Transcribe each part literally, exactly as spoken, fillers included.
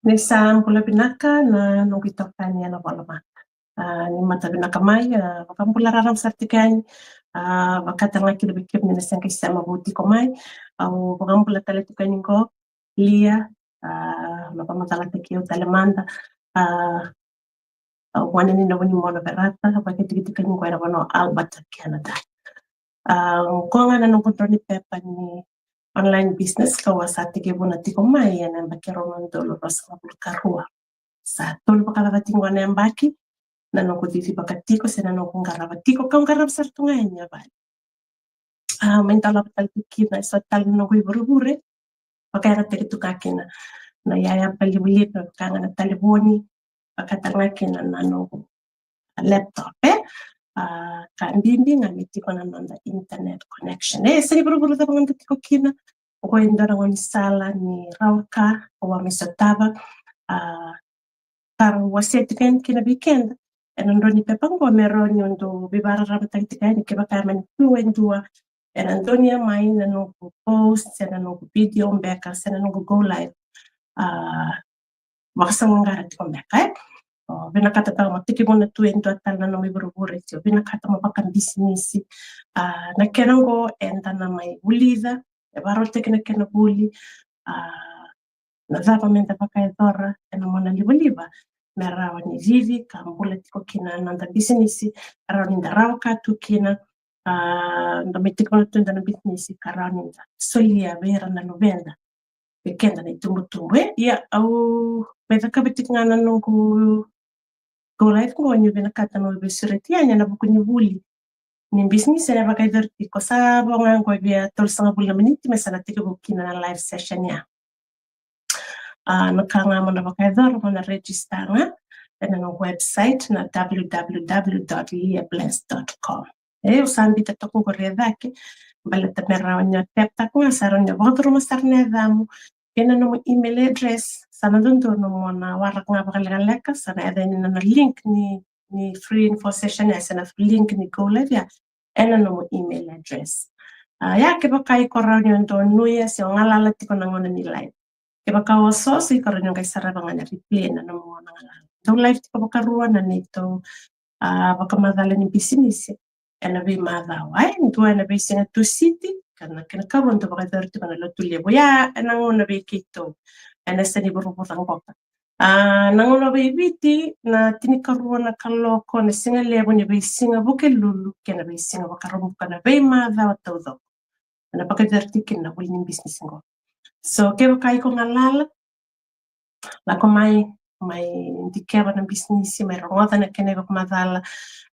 Ni sa bula vinaka na noqu itokani ena volamata. A, ni mata vinaka mai, a, vakabula raraba sara tiko yani. A, vakatale ga kina vei kemuni na se qai sema vou tiko mai. Au vakabula tale tiko yani qo, Lia, a, na vakamacalataki au tale mada. A, au gone ni Navunimono, Verata, vakaitikotiko yani qo ena vanua o Alberta, Canada. A, qo ga na noqu drau ni pepa ni online business kau a sa tekivuna tiko mai ena yabaki rua na udolu ruasagavulu ka rua. Sa tolu vakacava tiko na yabaki na noqu cici vakatiko se na noqu qarava tiko, kau qarava sara tu ga e vale. A, mai dolava tale tu kina eso tale na noqu ivurevure, vakayagataki tu ga kina na iyaya vakalivaliva, vaka ga na talevoni, vakatale ga kina na noqu laptop, e. A, ka bibi ga me tiko na noda internet connection. E, se ni vuravura cava ga da tiko kina, qo e dua na gaunisala ni rawa ka au a mai sotava. A, ka au wasea tiko yani kina vei keda ena drau ni pepa qo me rawa ni o dau veivakararamataki tiko yani, kevaka e mani tu e dua ena donuya mai na noqu post se na noqu video beka se na noqu go live. A, vakasaqaqara tiko beka, e. O vinakata beka mo tekivuna tu e dua tale na nomu ivurevure, se o vinakata mo vakabisinisi. A, na kena qo eda na mai vulica, e vakarautaki na kena vuli. A, na cava meda vakayacora ena mona livaliva me rawa ni cici ka bula tiko kina na noda bisinisi, rawa ni da rawa ka tu kina. A, da mai tekivuna tu e dua na bisinisi ka rawa ni da solia vei ira na luveda, vei keda na itubutubu, e. Ia au mai cakava tiko ga na noqu go live qo niu vinakata meu veisureti yani ena vuku ni vuli ni bisinisi ena vakayacori tiko. Sa vo ga qo via tolusagavulu na miniti me sa na tekivu kina na live session ya. A, na ka ga mo na vakayacora, mo na register ga ena noqu website na w w w dot liabless dot com. E, au sa biuta toka qori e cake baleta me rawa ni o tap taka ga, sa rawa ni o vakacuruma sara na yacamu kei na nomu email address. Sa na dodonu mo na waraka ga vakalekaleka, sa na yaco yani na, na link ni, ni free info session ya se na link ni go live ya ena nomu email address. A, ia kevaka iko rawa ni o donuya se o galala tiko na gauna ni live, kevaka o osooso, iko rawa ni o qai sarava ga na replay ena nomu gauna galala. Dau live tiko vakarua na neitou, a, vakamacala ni bisinisi ena veimacawa, e. Dua ena veisiga Tusiti, ka na kena karua dau vakayacori tiko na Lotulevu. Ia ena gauna vei keitou ena yasa ni vuravura qoka, a, na gauna vei Viti na tinikarua na kaloko na sigalevu ni veisiga Vukelulu kei na veisiga Vakaraubuka, na veimacawa taucoko ena vakayacori tiko kina na vuli ni bisinisi qo. So kevaka iko galala, lako mai, mai dikeva na bisinisi, mai rogoca na kena ivakamacala.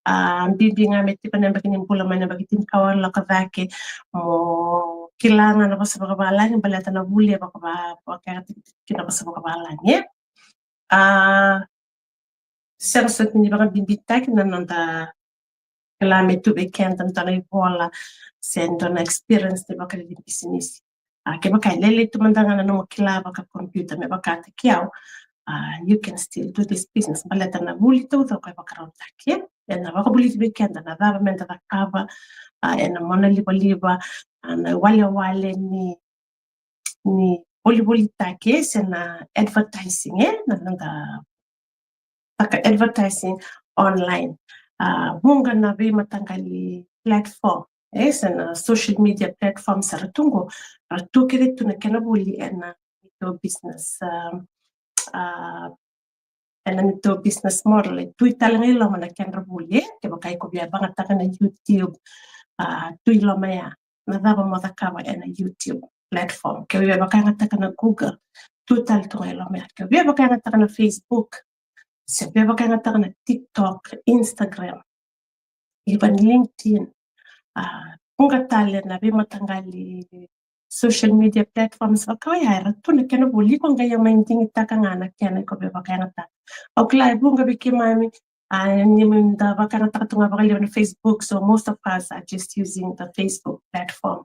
A, bibi ga me tiko na yabaki ni bula mai na yabaki tinikawalu lako cake, mo kila ga na vosa vakavalagi baleta na vuli e vakava, vakayagataki kina vosa vakavalagi, e. A, sega soti ni vakabibitaki na noda kila me tu vei keda dua na ivola se dua na experience ni vakayacori bisinisi. A, kevaka e lailai tu mada ga na nomu kila vakakompiuta, me vakataki au, a, you can still do this business baleta na vuli taucoko e vakarautaki, e. Ena vakavulici vei keda na cava meda cakava, a, ena mona livaliva, a, na iwalewale ni, ni volivolitaki se na advertising, e, na noda taka advertising online. A, vuqa na veimataqali platform, e, se na social media platforms era tu qo, era tu kece tu na kena vuli ena neitou business, a, a, ena neitou business model, e tu tale ga i loma na kedra vuli, e. Kevaka iko via vakayagataka na YouTube, a, tu i loma ya na cava mo cakava ena YouTube platform. Ke o via vakayagataka na Google, tu tale tu ga i loma ya. Ke o via vakayagataka na Facebook, se o via vakayagataka na TikTok, Instagram, even LinkedIn, a, vuqa tale na veimataqali social media platforms vaka oya, era tu na kena vuli. Iko qai mai digitaka ga na kena iko via vakayagataka. Au kila e vuqa vei keimami, a, ni da vakayagataka tu ga vakalevu na Facebook, so most of us are just using the Facebook platform.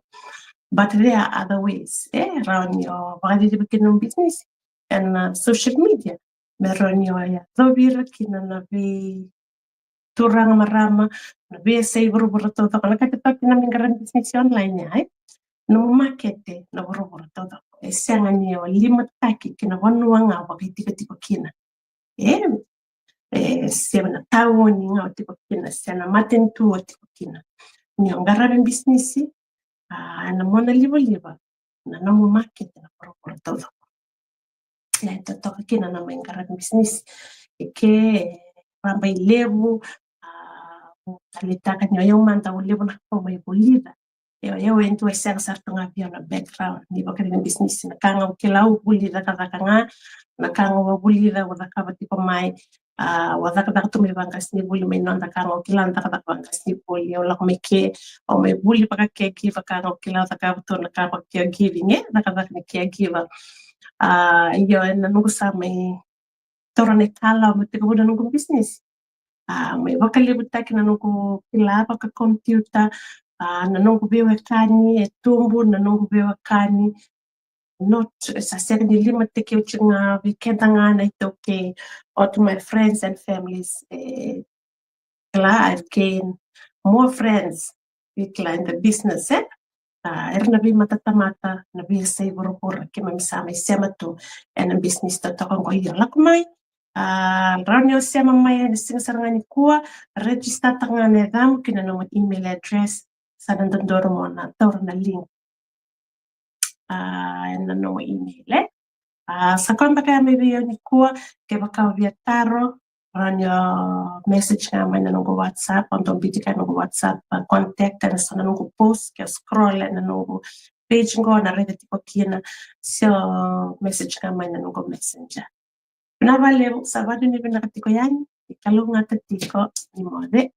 But there are other ways, e, rawa ni o vakacicivi kina nomu business ena, a, social media me rawa ni o yacovi ira kina na veituraga, marama, na veiyasai vuravura taucoko. Na ka e taucoko kina me qaravi bisinisi online ya, e, nomu makete na vuravura taucoko. e sega ni o limataki ki na vanua ga o vakaitikotiko kina. E, e se na tauni ga o tiko kina, se na matanitu o tiko kina. Ni o qaravi bisinisi, a, ena mona livaliva na nomu makete na vuravura taucoko. E totoka kina na mai qaravi bisinisi. E ke, e, rabailevu, a, au taleitaka ni o yau mada au levu na ka au mai vulica. Io, io, e dua e sega sara tu ga vei au na background ni vakaraitaki bisinisi. Na ka ga au kila au vuli cakacaka ga, na ka ga au a vulica au cakava tiko mai. A, au a cakacaka tu mai vaqasenivuli, mai noda ka ga au kila na cakacaka vaqasenivuli. Au lako mai ke, au mai vuli vaka caregiver, ka ga au kila au cakava tu na ka vaka caregiving, e, cakacaka ni caregiver. A, io, ena noqu sa mai taura na ikalawa meu tekivu na noqu bisinisi. A, mai vakalevutaki na noqu kila vakakompiuta, a, na noqu veiwekani e tubu, na noqu veiwekani. Not, sa sega ni limataki au tiko ga vei keda ga na iTaukei, or to my friends and families, e, kila, I've gained more friends, kila, in the business, e? A, era na veimatatamata, na veiyasai vuravura, keimami sa mai sema tu ena business totoka qo. Io, lako mai. A, rawa ni o sema mai ena siga sara ga nikua, register taka ga na yacamu kei na nomu email address, sa na dodonu mo na taura na link. A, ena nomu email, e? A, sa koya beka ya mai vei au nikua, kevaka o via taro, rawa ni o message ga mai na noqu WhatsApp, au dau biuta ga noqu WhatsApp, a, contact, ena so na noqu post, ke o scroll ena noqu page qo na raica tiko kina, se o message ga mai na noqu Messenger. Vinaka vakalevu, sa vakavinavinaka tiko yani, ni kalougata tiko, ni moce.